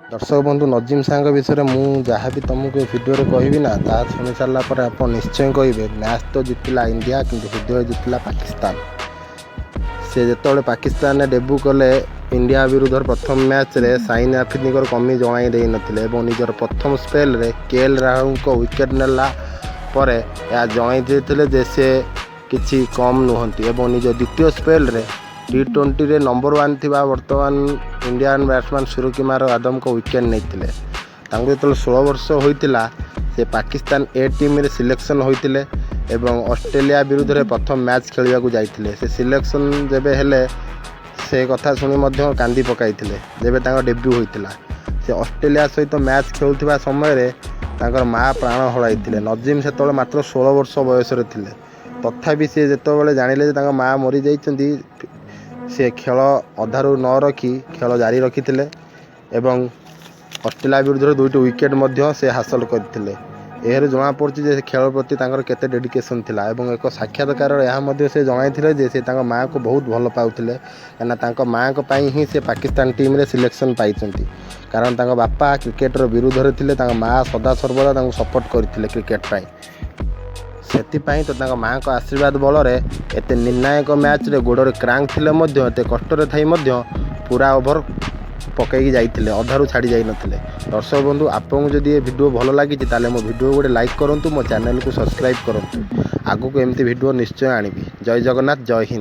ଦର୍ଶକ ବନ୍ଧୁ, ନଜିମ ଶାହଙ୍କ ବିଷୟରେ ମୁଁ ଯାହା ବି ତୁମକୁ ଏ ଭିଡ଼ିଓରେ କହିବି ନା, ତାହା ଶୁଣି ସାରିଲା ପରେ ଆପଣ ନିଶ୍ଚୟ କହିବେ, ମ୍ୟାଚ୍ ତ ଜିତିଲା ଇଣ୍ଡିଆ, କିନ୍ତୁ ହୃଦୟ ଜିତିଲା ପାକିସ୍ତାନ। ସେ ଯେତେବେଳେ ପାକିସ୍ତାନରେ ଡେବ୍ୟୁ କଲେ, ଇଣ୍ଡିଆ ବିରୁଦ୍ଧରେ ପ୍ରଥମ ମ୍ୟାଚ୍ରେ ସାହିନ ଆଫ୍ରିଦିଙ୍କର କମି ଜଣାଇ ଦେଇନଥିଲେ ଏବଂ ନିଜର ପ୍ରଥମ ସ୍ପେଲ୍ରେ କେ ଏଲ୍ ରାହୁଲଙ୍କ ୱିକେଟ୍ ନେଲା ପରେ ଏହା ଜଣାଇ ଦେଇଥିଲେ ଯେ ସେ କିଛି କମ୍ ନୁହନ୍ତି। ଏବଂ ନିଜ ଦ୍ୱିତୀୟ ସ୍ପେଲ୍ରେ ଟି 20ରେ ନମ୍ବର 1 ଥିବା ବର୍ତ୍ତମାନ ଇଣ୍ଡିଆନ୍ ବ୍ୟାଟ୍ସମ୍ୟାନ୍ ସୂର୍ଯ୍ୟକୁମାର ଯାଦବଙ୍କ ୱିକେଟ୍ ନେଇଥିଲେ। ତାଙ୍କୁ ଯେତେବେଳେ 16 ବର୍ଷ ହୋଇଥିଲା, ସେ ପାକିସ୍ତାନ ଏ ଟିମ୍ରେ ସିଲେକ୍ସନ୍ ହୋଇଥିଲେ ଏବଂ ଅଷ୍ଟ୍ରେଲିଆ ବିରୁଦ୍ଧରେ ପ୍ରଥମ ମ୍ୟାଚ୍ ଖେଳିବାକୁ ଯାଇଥିଲେ। ସେ ସିଲେକ୍ସନ୍ ଯେବେ ହେଲେ, ସେ କଥା ଶୁଣି ମଧ୍ୟ କାନ୍ଦି ପକାଇଥିଲେ। ଯେବେ ତାଙ୍କ ଡେବ୍ୟୁ ହୋଇଥିଲା, ସେ ଅଷ୍ଟ୍ରେଲିଆ ସହିତ ମ୍ୟାଚ୍ ଖେଳୁଥିବା ସମୟରେ ତାଙ୍କର ମା ପ୍ରାଣ ହରାଇଥିଲେ। ନଜିମ ସେତେବେଳେ ମାତ୍ର 16 ବର୍ଷ ବୟସରେ ଥିଲେ। ତଥାପି ସେ ଯେତେବେଳେ ଜାଣିଲେ ଯେ ତାଙ୍କ ମା ମରିଯାଇଛନ୍ତି, ସେ ଖେଳ ଅଧାରୁ ନ ରଖି ଖେଳ ଜାରି ରଖିଥିଲେ ଏବଂ ଅଷ୍ଟ୍ରେଲିଆ ବିରୁଦ୍ଧରେ ଦୁଇଟି ୱିକେଟ୍ ମଧ୍ୟ ସେ ହାସଲ କରିଥିଲେ। ଏହାରୁ ଜଣାପଡ଼ୁଛି ଯେ ଖେଳ ପ୍ରତି ତାଙ୍କର କେତେ ଡେଡ଼ିକେସନ୍ ଥିଲା। ଏବଂ ଏକ ସାକ୍ଷାତକାରରେ ଏହା ମଧ୍ୟ ସେ ଜଣାଇଥିଲେ ଯେ ସେ ତାଙ୍କ ମାଆକୁ ବହୁତ ଭଲ ପାଉଥିଲେ, କାହିଁକିନା ତାଙ୍କ ମାଆଙ୍କ ପାଇଁ ହିଁ ସେ ପାକିସ୍ତାନ ଟିମ୍ରେ ସିଲେକ୍ସନ୍ ପାଇଛନ୍ତି। କାରଣ ତାଙ୍କ ବାପା କ୍ରିକେଟର ବିରୁଦ୍ଧରେ ଥିଲେ, ତାଙ୍କ ମାଆ ସଦାସର୍ବଦା ତାଙ୍କୁ ସପୋର୍ଟ କରିଥିଲେ କ୍ରିକେଟ ପାଇଁ। ସେଥିପାଇଁ ତ ତାଙ୍କ ମାଆଙ୍କ ଆଶୀର୍ବାଦ ବଳରେ ଏତେ ନିର୍ଣ୍ଣାୟକ ମ୍ୟାଚ୍ରେ ଗୋଡ଼ରେ କ୍ରାମ୍ପ ଥିଲେ ମଧ୍ୟ, ଏତେ କଷ୍ଟରେ ଥାଇ ମଧ୍ୟ ପୁରା ଓଭର ପକାଇକି ଯାଇଥିଲେ, ଅଧାରୁ ଛାଡ଼ି ଯାଇନଥିଲେ। ଦର୍ଶକ ବନ୍ଧୁ, ଆପଣଙ୍କୁ ଯଦି ଏ ଭିଡ଼ିଓ ଭଲ ଲାଗିଛି, ତାହେଲେ ମୋ ଭିଡ଼ିଓ ଗୋଟେ ଲାଇକ୍ କରନ୍ତୁ, ମୋ ଚ୍ୟାନେଲକୁ ସବସ୍କ୍ରାଇବ୍ କରନ୍ତୁ। ଆଗକୁ ଏମିତି ଭିଡ଼ିଓ ନିଶ୍ଚୟ ଆଣିବି। ଜୟ ଜଗନ୍ନାଥ, ଜୟ ହିନ୍ଦ।